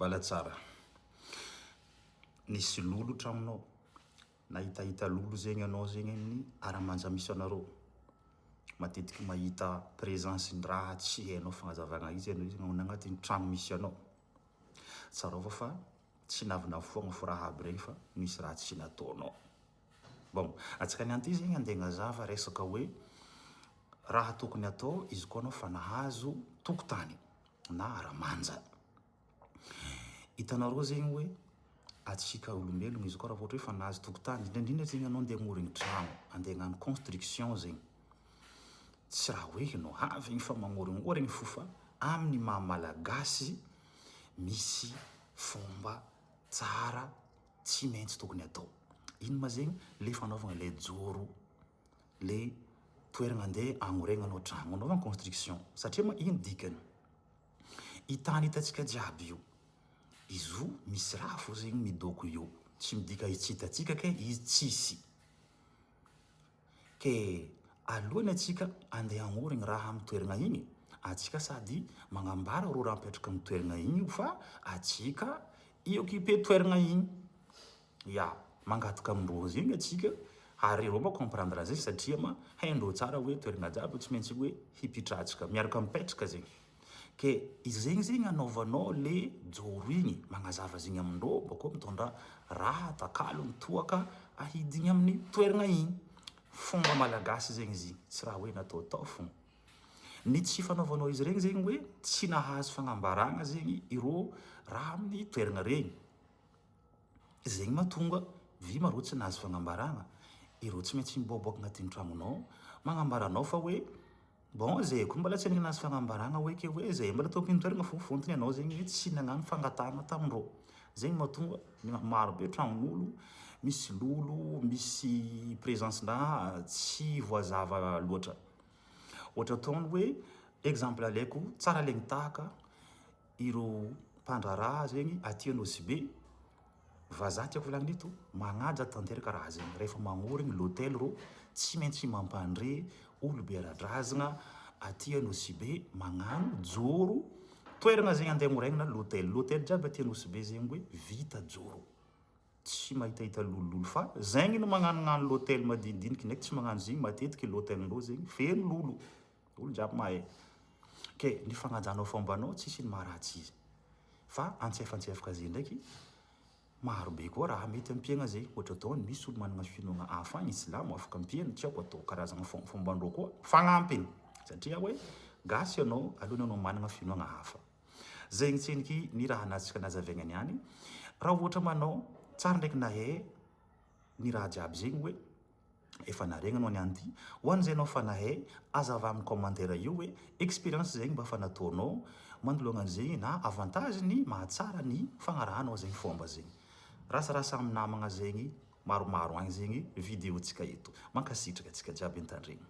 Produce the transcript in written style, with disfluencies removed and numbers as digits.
Mbala tsara. Nisy lolo tragnonao, nahitahita lolo zegny anao zegny amin'ny aramanja misy anareo. Matetiky mahita présence ny raha tsy hainao fagnazavagna izy anao izy agnatin'ny tragno misy anao. Tsaroava fa tsy navinavy foagna fo raha aby regny fa misy raha tsy nataonao. Bon, antsika niany ty zegny andeha agnazava resaka hoe raha tokony atao izy koa anao fa nahazo tokotany na aramanja. Hitanareo zegny hoe atsika olombelogno izy koa raha ohatra hoe fa nahazo tokotany, indrindra zegny anao andeha hanorigny tragno, andeha hagnano construction zegny. Tsy raha hoe anao avy igny fa magnorignorigny fo fa amin'ny maha malagasy misy fomba tsara tsy maintsy tokony atao. Ino ma zegny? Le fanaovagna le joro, le toeragna andeha hagnoregnanao tragno, anaovagna construction satria ma ino dikany? I tany hitantsika jiaby io, izy io misy raha fô zegny midôko io, tsy midika izy tsy hitantsika ke izy tsisy. Ke alohany antsika andeha hagnorigny raha amin'ny toeragna igny, antsika sady magnambara rô raha mipetraka amin'ny toeragna igny io fa antsika i-occuper toeragna igny. Ya, mangataka amindrô zegny antsika ary reo ma comprendre zegny satria ma haindreo tsara hoe toeragna jiaby tsy maintsy hoe hipitrahantsika, miaraka mipetraka zegny. Ke izegny zegny anaovanao le joro igny, magnazava zegny amindreo bakeo mitondra raha takalo ny toaka ahidigny amin'ny toeragna igny. Fomba malagasy zegny izy igny, tsy raha hoe nataotao fogna. Ny tsy fanaovanao izy regny zegny hoe tsy nahazo fagnambaragna zegny ireo raha amin'ny toeragna regny. Zegny mahatonga vy ma rô tsy nahazo fagnambaragna, ireo tsy maintsy miboaboaka agnatin'ny tragnonao magnambara anao fa hoe bon zay koa mbola tsy nahazo fagnambaragna hoe ke hoe zay mbola tompon'ny toeragna fô fôntony anao zegny hoe tsy nagnano fangatahagna tamindrô. Zegny mahatonga maro be tragnon'olo misy lolo, misy présence-ndraha tsy voazava loatra. Ohatra ataony hoe exemple alaiko tsara alaigny tahaka ireo mpandraharaha zegny aty Nosy Be, vazaha tiako volagnina eto, magnaja tanteraka raha zegny. Rehefa magnorigny l'hôtel rô tsy maintsy mampandre olobe ara-drazagna aty Nosy Be magnano joro toeragna zegny andeha hagnoregnana l'hôtel. L'hôtel jiaby aty Nosy Be zegny hoe vita joro, tsy mahitahita lolololo fa zegny no magnanognano l'hôtel madinidiniky ndraiky tsy magnano zegny matetiky l'hôtel-ndreo zegny feno lolo, olo jiaby mahay. Ke ny fagnajanao fombanao tsisy ny maharatsy izy fa antsefantsefaka zay ndraiky maro be koa raha mety ampiagna zay, ohatra ataony misy olo managna finoagna hafa agny silamo afaka ampiana, tsy haiko atao karazagna fombandreo koa fagnampiny satria hoe gasy anao alohany anao managna finoagna hafa. Zegny tsendriky ny raha anantsika nazavaigna niany, raha ohatra manao tsara ndraiky nahay ny raha jiaby zegny hoe efa naregny anao niany ty, ho an'izay anao fa nahay azava amin'ny commentaire io hoe expérience zegny mba fa nataonao manoloagna an'zegny na avantage ny mahatsara ny fagnarahanao zegny fomba zegny. Rasarasa amin'ny namagna zegny maromaro agny zegny vidéo-tsika eto. Mankasitraka antsika jiaby nitandregny.